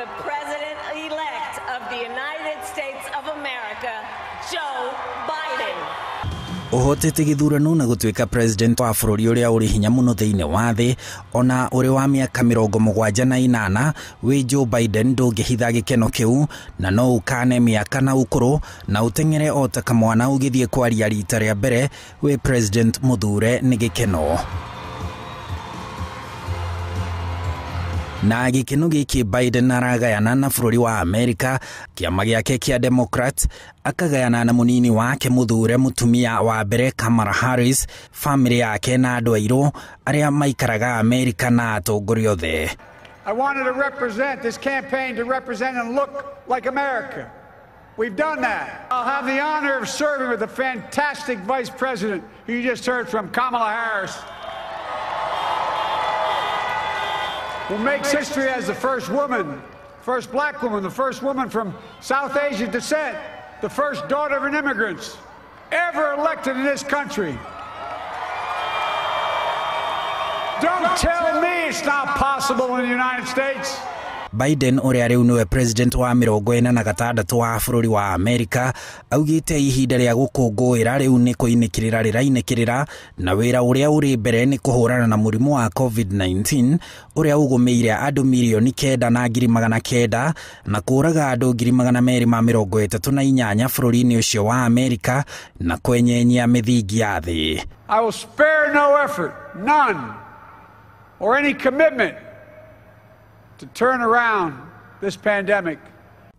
The President-elect of the United States of America, Joe Biden. Ũhotete gĩthurano na gũtuĩka president wa bũrũri ũrĩa ũrĩ hinya mũno thĩinĩ wa thĩ, ona ũrĩ wa mĩaka 78, wĩ Joe Biden ndũngĩhitha gĩkeno kĩu, na no ũkane mĩaka na ũkũrũ na ũteng'ere o ta kamwana ũgĩthiĩ kwaria rita rĩa mbere wĩ president mũthure nĩ gĩkeno. Na gĩkeno gĩkĩ Biden aragayana na bũrũri wa Amerika, kĩama gĩake kĩa Democrat, akagayana na mũnini wake mũthure mũtumia wa mbere Kamala Harris, famĩlĩ yake na andũ airũ arĩa maikaraga Amerika na atongoria othe. I wanted to represent this campaign to represent and look like America. We've done that. I'll have the honor of serving with the fantastic vice president who you just heard from, Kamala Harris, who makes history as the first woman, first black woman, the first woman from South Asian descent, the first daughter of an immigrant ever elected in this country. Don't tell me it's not possible in the United States. Biden ũrĩa rĩu nĩwe president wa 46 wa bũrũri wa Amerika augĩte ihinda rĩa gũkũngũĩra rĩu nĩ kũinĩkĩrĩra rĩrainĩkĩrĩra, na wĩra ũrĩa ũrĩ mbere nĩ kũhũrana na mũrimũ wa COVID-19 ũrĩa ũgũmĩire andũ 9,900,000 na kũũraga andũ 238,000 bũrũri-inĩ ũcio wa Amerika na kwenyenyia mĩthingi ya thĩ. I will spare no effort, none, or any commitment to turn around this pandemic.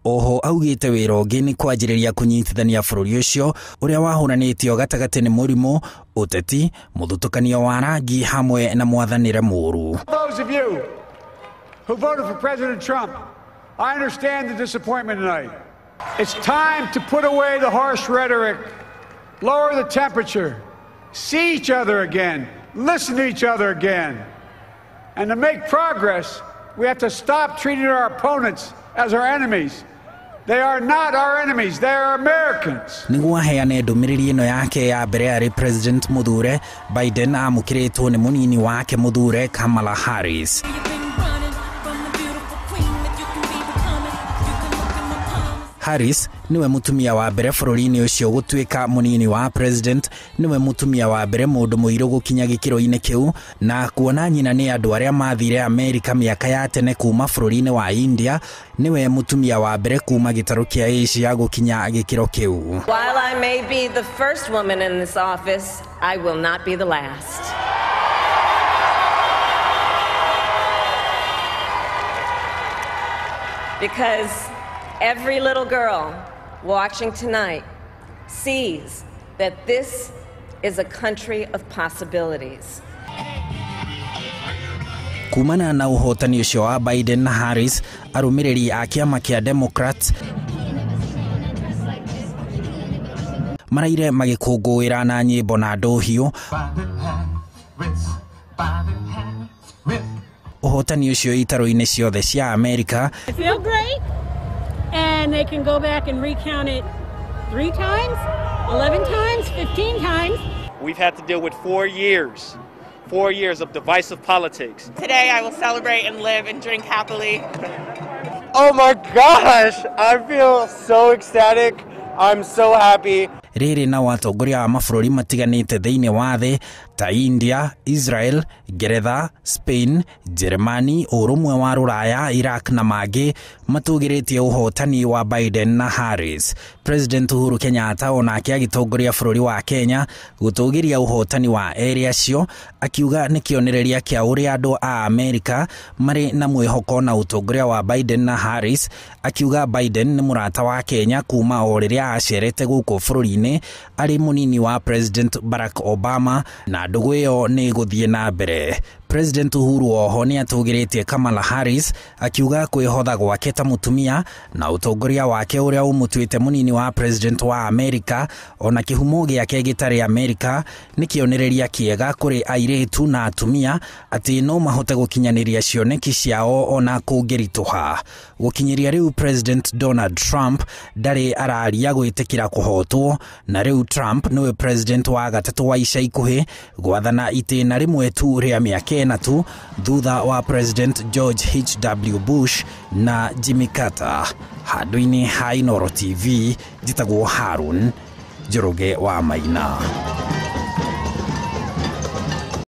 Oho augĩte wĩra ũngĩ nĩ kwanjĩrĩria kũnyitithania bũrũri ũcio ũrĩa wahũranĩtio gatagatĩ nĩ mũrimũ, ũteti, mũthutũkanio wa rangi hamwe na mwathanĩre mũũru. Those of you who voted for President Trump, I understand the disappointment tonight. It's time to put away the harsh rhetoric, lower the temperature, see each other again, listen to each other again. And to make progress, we have to stop treating our opponents as our enemies. They are not our enemies, they are Americans. Nĩguo aheane ndũmĩrĩri ĩno yake ya mbere arĩ president mũthure, Biden amũkĩrĩtwo nĩ mũnini wake mũthure Kamala Harris. Harris niwe mũtumia wa mbere bũrũri-inĩ ũcio gũtuĩka mũnini wa president, niwe mũtumia wa mbere mũndũ mũirũ gũkinya gĩkĩro-inĩ kĩu, na kuona nyina nĩ andũ arĩa mathire Amerika mĩaka ya tene kuma bũrũri-inĩ wa India, niwe mũtumia wa mbere kuma gĩtarũ kĩa Asia gũkinya gĩkĩro kĩu. While I may be the first woman in this office, I will not be the last. Because every little girl watching tonight sees that this is a country of possibilities. Kumana na ũhotani ũcio wa Biden na Harris, arũmĩrĩri a kĩama kĩa Democrats maraire magĩkũngũĩra na nyĩmbo na ndũhiũ. Ũhotani ũcio itarũ-inĩ ciothe cia Amerika. I feel great. And they can go back and recount it 3 times, 11 times, 15 times. We've had to deal with 4 years, 4 years of divisive politics. Today I will celebrate and live and drink happily. Oh my gosh, I feel so ecstatic. I'm so happy. Rĩrĩ na atongoria a mabũrũri matiganĩte thĩinĩ wa thĩ ta India, Israel, Ngeretha, Spain, Germany, ũrũmwe wa Rũraya, Iraq na mangĩ matũgĩrĩtie ũhotani wa Biden na Harris. President Uhuru Kenyatta onake agĩtongoria bũrũri wa Kenya gũtũgĩria ũhotani wa erĩ acio, akiuga nĩ kĩonereria kĩa ũrĩa andũ a Amerika marĩ na mwĩhoko na ũtongoria wa Biden na Harris, akiuga Biden nĩ mũrata wa Kenya kuma o rĩrĩa acerete gũkũ bũrũri-inĩ arĩ mũnini wa President Barack Obama, na ndũgũ ĩyo nĩ ĩgũthiĩ na mbere. President Uhuru oho nĩ atũgĩrĩtie Kamala Harris akiuga kwĩhotha gwake ta mũtumia na ũtongoria wake ũrĩa ũmũtuĩte mũnini wa president wa Amerika, ona kĩhumo gĩake gĩtarĩ Amerika, nĩ kĩonereria kĩega kũrĩ airĩtu na atumia atĩ no mahote gũkinyanĩria cioneki ciao ona kũngĩritũha. Gũkinyĩria rĩu President Donald Trump ndarĩ araria gwĩtĩkĩra kũhotwo, na rĩu Trump nĩwe president wa gatatũ wa ica ikuhĩ gwathana itĩna rĩmwe tu rĩa mĩaka ena tu thutha wa President George H.W. Bush na Jimmy Carter. Handũ-inĩ ha Inooro TV, njĩtagwo Harun Njoroge wa Maina.